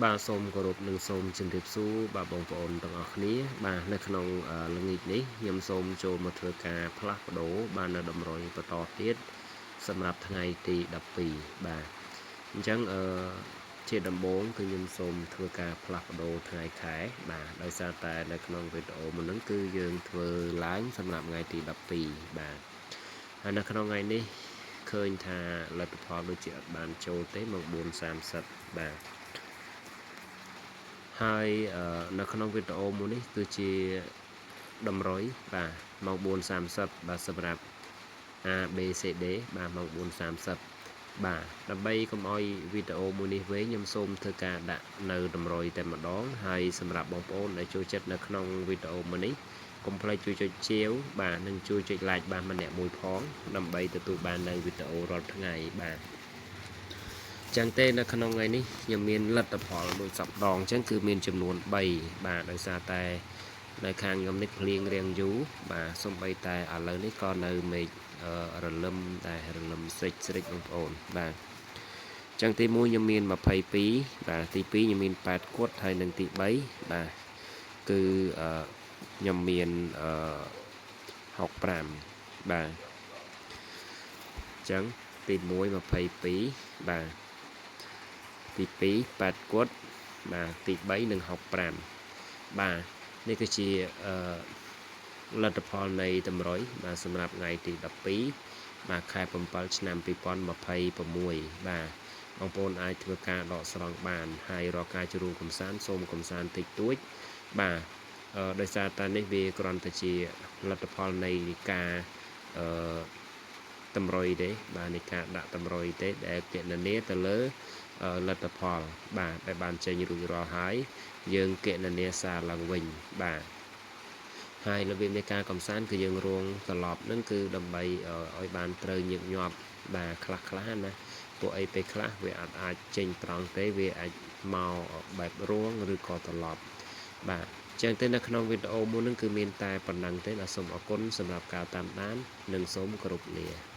បាទសូមគោរពនិងសូមជម្រាបសួរបាទបងប្អូនទាំងអស់គ្នាបាទនៅក្នុងល្ងាចនេះខ្ញុំសូមចូលមកធ្វើការផ្លាស់ប្ដូរបាទនៅតម្រុយបន្តទៀតសម្រាប់ថ្ងៃទី12បាទអញ្ចឹងអឺជាដំបូងគឺខ្ញុំសូមធ្វើការផ្លាស់ប្ដូរថ្ងៃខែបាទដោយសារតែនៅក្នុងវីដេអូមុនហ្នឹងគឺយើងធ្វើឡើងសម្រាប់ថ្ងៃទី12បាទហើយនៅក្នុងថ្ងៃនេះឃើញថាលទ្ធផលដូចជាអត់បានចូលទេម៉ោង4:30បាទហើយនៅក្នុងវីដេអូមួយនេះគឺជាតម្រុយបាទម៉ោង4:30បាទសម្រាប់ A B C D បាទម៉ោង4:30បាទដើម្បីកុំឲ្យវីដេអូមួយនេះវែងខ្ញុំសូមធ្វើការដាក់នៅតម្រុយតែម្ដងហើយសម្រាប់បងប្អូនដែលចូលចិត្តនៅក្នុងវីដេអូមួយនេះកុំភ្លេចជួយចុចជាវបាទនិងជួយចុច like បាទម្នាក់មួយផងដើម្បីទទួលបាននៅវីដេអូរាល់ថ្ងៃបាទចឹងទេនៅក្នុងថ្ងៃនេះខ្ញុំមានលទ្ធផលដូចសប្ដងចឹងគឺមានចំនួន3បាទដោយសារតែនៅខាងខ្ញុំនេះភ្លៀងរៀងយូរបាទសំបីតែឥឡូវនេះក៏នៅមេឃរលឹមដែររលឹមស្រិចស្រិចបងប្អូនបាទចឹងទី1ខ្ញុំមាន22បាទទី2ខ្ញុំមាន8គត់ហើយនិងទី3បាទគឺខ្ញុំមាន65បាទចឹងទី1 22បាទទី2 8គត់បាទទី3និង65បាទនេះគឺជាអឺលទ្ធផលនៃតម្រុយបាទសម្រាប់ថ្ងៃទី12បាទខែ7ឆ្នាំ2026បាទបងប្អូនអាចធ្វើការដកស្រង់បានហើយរកការជ្រួមកំសាន្តសូមកំសាន្តតិចតួចបាទដោយសារតែនេះវាគ្រាន់តែជាលទ្ធផលនៃការអឺតម្រុយទេបាទនៃការដាក់តម្រុយទេដែលគណនាទៅលើលទ្ធផលបាទដែលបានចេញរួចរាល់ហើយយើងគណនាសារឡើងវិញបាទហើយរបៀបនៃការកំសាន្តគឺយើងរងត្រឡប់នឹងគឺដើម្បីឲ្យបានត្រូវញឹកញាប់បាទខ្លះខ្លះណាពួកអីពេលខ្លះវាអត់អាចចេញត្រង់ទេវាអាចមកបែបរួងឬក៏ត្រឡប់បាទចឹងទៅនៅក្នុងវីដេអូមួយនឹងគឺមានតែប៉ុណ្ណឹងទេបាទសូមអរគុណសម្រាប់ការតាមដាននិងសូមគោរពលា។